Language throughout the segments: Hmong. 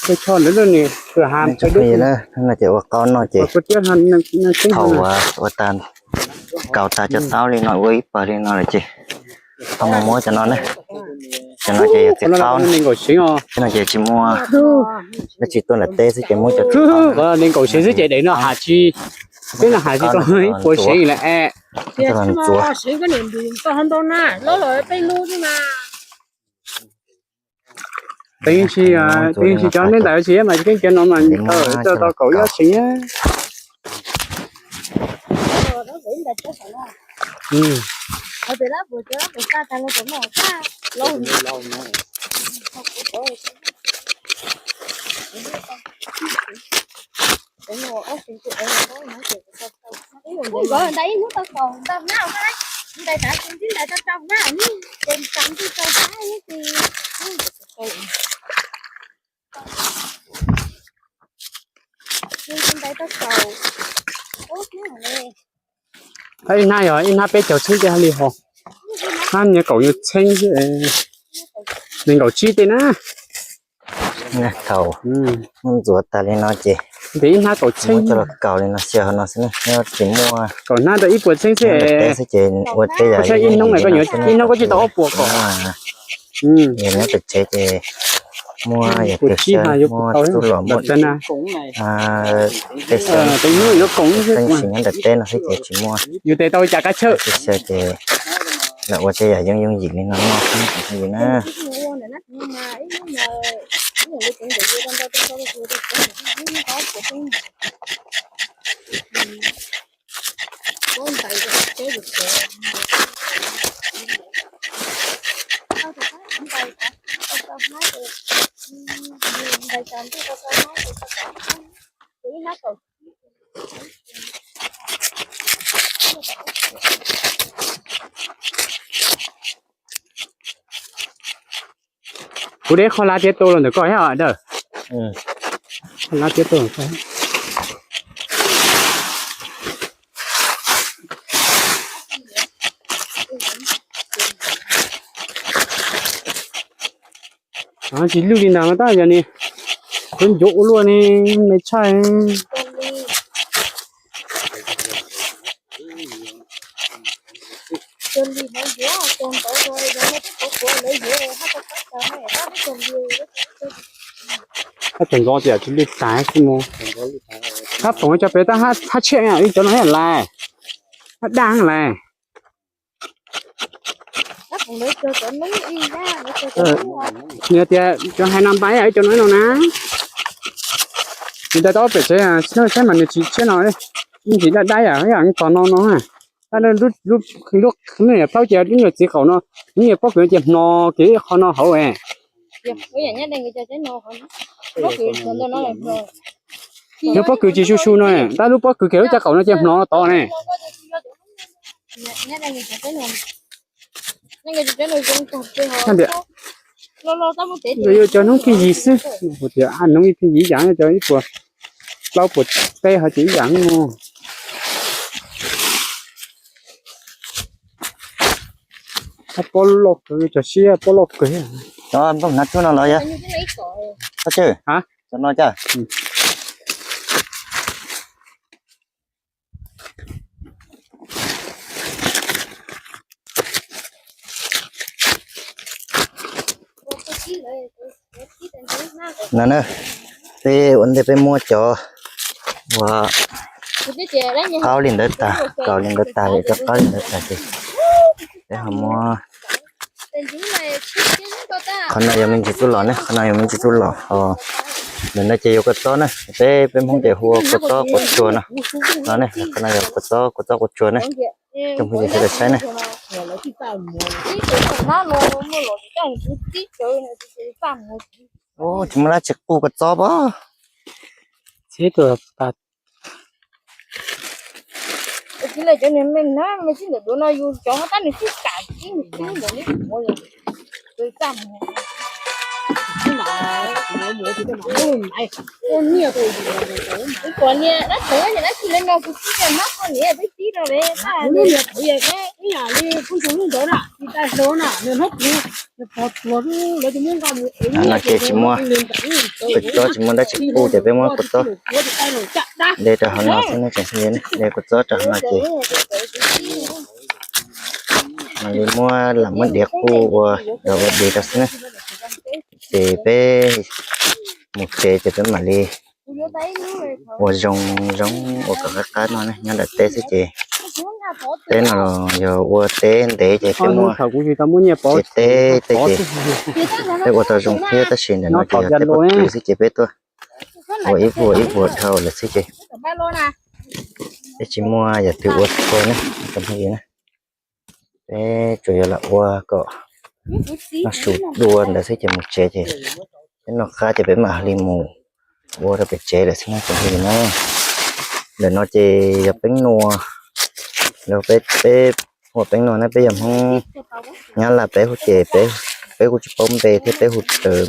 Peb choj ntawd lub nws kws has peb dub na, no ces ua qaub no ces thaum ua tas, kaus tas cov taub li no ua ib pawg li no lawm ces ho mus muab cov no ne, cov no ces yog txiv qaub, cov no ces tsis muaj, dab tsi tuaj nram teb xwb ces muab cov txiv qaub, nees nkaum sev xwb ces daim no has tsis, peb no has tsis tau ib puas sev lawm es. Ntxuav. Teeb tsis, teeb tsis cov neb ntawd tsis mas keeb cov no mas tau tau kaum ob sev. Ntais ib hnub tau kaum ntau hnab, ntais tav tsis ntsib ntais tau rau hnab, ces tau ntsib rau hnab ib tug. Ntais tau kaum hnab le. Ib hnab yog ib hnab peb caug txheeb tej hab li ho. Hnab nyiaj kaum nyuag txheeb xwb, nees nkaum tsib tej na. Thaum muab ntxuav tas li no ces ntes ib hnab kaum txheeb, muab coj los kaus li no xyaw hauv no xwb na, nyob tsis muaj, kaum hnab rau ib puas txheeb xwb. Nyob ntawm teb xwb ces ua tej yam ib hnub na, ib hnub koj tsis tau ob puas kaum. Yog nyob pem tsev ces muaj yog tus xyaw, muaj tub los muaj tej xyaw, ib hnub yuav koom xwb, tseem nyob ntawm teb no xwb ces tsis muaj. Yus tes tau cas kab tshawj, tus xyaw ces lawv ua tej yam yooj yooj yim li no noj xwb na. Kuv de qhov lav tiav tu los ntawm koj thiab dawm. Qhov lav tiav tu. Tsis lwj li ntawd mas tab yog ni, kuv ncuav ua luaj ni, me tshaj. Hab tseem nrov tias tsis lwj tas xwb mus. Hab foom cov pem tab hab tshiab, ib cov no lais, hab daj lais. Nws tias cov hais no npab ib cov no no na. Nws ntawd tau pem tsev saib mas nws tsis tshiab no, ib ntsis daj daj yam tos no no. Lub, lub, lub, lub plaub ces lub nyuag txiv qaum no, lub nyuag pob kws ces hno kev qhov no hauv. Lub pob kws tsis su su no, tab lub pob kws kev lub caj qaum no ces hno tod ne. Yuav cov hnub khib yis xwb, tias hnub ib khib yis ib yam, cov ib puas plaub puas teb ho ces ib yam mus. Pob loj kawg, cov siab pob loj kawg. Nplooj hnav tsuag no los yog, Pob Tswb, cov no cas? No na, peb ua ntej peb muab cov uas qaub li ntawd tag, kaus li ntawd tag, cov qaub li ntawd tag ces peb ho muab. Qhov no yog me ntsis tub los ne, qhov no yog me ntsis tub los. Ntawm no ces yuav kua txob na, peb, peb Hmoob ces hu ua kua txob kua tshua no. No ne, qhov no yog kua txob, kua txob kua tshua ne. Coj phooj ywg sawv daws saib ne. Tsis muaj dab tsi qus kua txob pob. No ces tsis muaj kua txob tsis muaj dab tsi pub ces peb muab kua txob de rau hauv no xwb ne tsoom phooj ywg, de kua txob rau hauv no ces mam li muab lam muab diav qhuav ua, ua diav rau xwb na. Ces peb mus tsev ces peb mam li ua zoo zoo ua kom qab qab no ne, nyob nram teb xwb ces teb no yog ua teb ntev ces peb muaj teb tej ces peb ua tau zoo thiab tab sis ntawm no ces yog teb pob kws xwb ces peb tuaj ua ib vuag ib vuag dhau lawm xwb ces peb tsis muaj yam twg ua txhua ne tsoom phooj ywg na. Peb tsuas yog lam ua kom noj su dua ntawd xwb ces mus tsev ces peb noj qab ces peb mam li mus ua rau pem tsev lawm xwb na tsoom phooj ywg na. Ntawm no ces yog peeb nua, los peb, peb ua peeb nua na, peb yog Hmoob Nyab Laj peb hu ces peb, peb kuj tsis paub npe thiab peb hu raws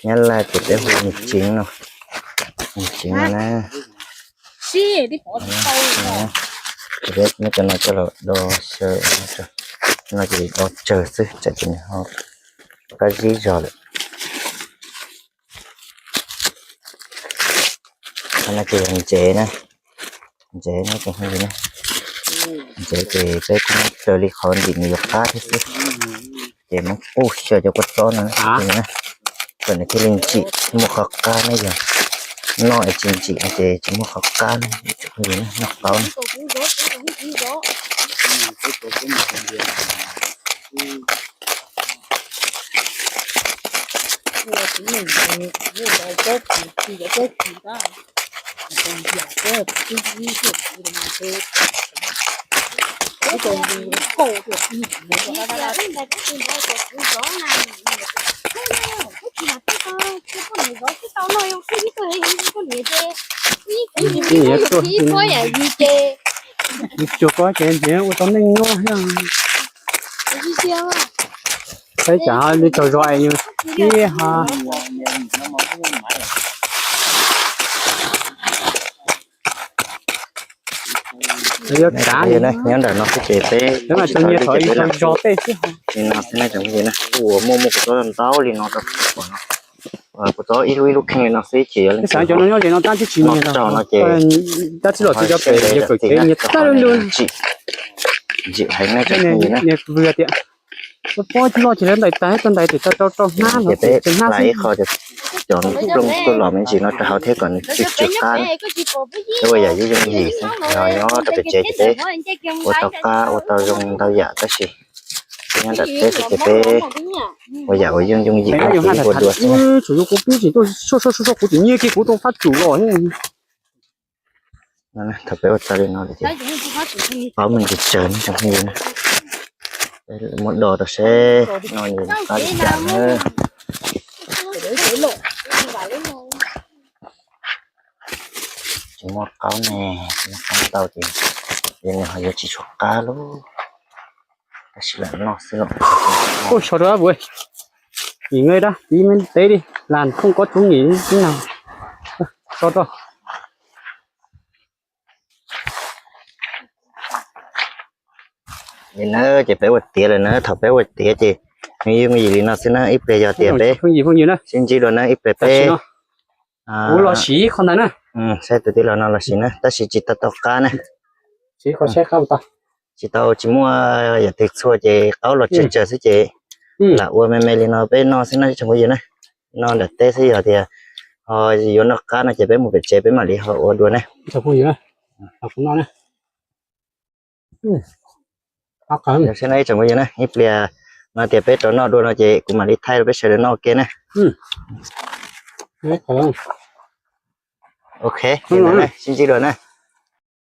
Nyab Laj ces peb hu me tsev no, me tsev no na. Muab cov no coj los do xyaw, no ces do tsawg xwb tsam ces nws ho qab zib zog lawm. Qhov no ces yog ntsev na, ntsev no tsoom phooj ywg na, ntsev ces peb kuj muab raws li qhov ntim nws yuav qab thiab xwb, ces muab puj xyaw cov kua txob no kom nws thiaj li ntsim muaj qhov qab ne, yog noj es tsis ntsim no ces tsis muaj qhov qab ne, tsoom phooj ywg na, noj qaub na. Yus cuag koj ces ntshe ua tau neej nyob thiab. Peb tsam li tsaug zog es yus sib ha. Yuav kav nyob ntawm no xwb ces peb, peb mam tau nyiag tau ib tau zog tej xwb. Li no xwb na tsoom phooj ywg na, kuj muaj muaj kua txob ntau li no rau pom no, kua txob ib lub ib lub kheej li no xwb ces yog leej twg noj tsaug no ces tab tsis los tsis cov pem yog kawm kev nyiag tag lub lub. Ntsim heev na tsoom phooj ywg na. Pob tsis loj ces lawv ntais tas, tau ntais ces tau rau rau hnab no ces peb hnab xwb. Cov nplooj tuaj los me ntsis no rau hauv thiab kom nws tsw tsw qab na. Peb ua yam yooj yooj yim xwb, nyob rau pem tsev ces peb ua tau qab ua tau zoo ntau yam tab sis nyob nram teb xwb ces peb ua yam uas yooj yooj yim no ces ua dua xwb. Tsuas yog kuv pib tsis tuaj soj soj soj kuv tsis nyiag kiag kuv tau fab tsum los thiab. Thaum peb ua tau li no ces paub me ntsis tsawg ne tsoom phooj ywg na. Peb muab do rau seb no nws qab li cas na. Tsis muaj qaub ne, tsis muaj qaub ntau ces nws ho yuav tsis tshua qab lauj. Tab sis lam noj xwb los. Ua so rau ua ib me teb li las thooj kob tub nkim tib na. So rau. Li na ces peb ua tiav lawm na, thaum peb ua tiav ces nws yooj yim li no xwb na, ib pliag yog tias peb sib ntsib dua na, ib pliag peb los siv qhov ntawd na. Saib tus tij laug no los siv na, tab sis tsis tau tau qab na. Tsis tau, tsis muaj yam twg txhua ces qaub los tsawg tsawg xwb ces lam ua me me li no peb noj xwb na tsoom phooj ywg na. Noj nram teb xwb, yog tias ho yuav noj qab no ces peb mus pem tsev peb mam li ho ua dua ne. Tsoom phooj ywg, ib tsoom phooj ywg na, ib pliag no tias peb rov noj dua no ces kuv mam li thaij rau peb sawv daws noj ua ke na. Ok, sib ntsib dua na.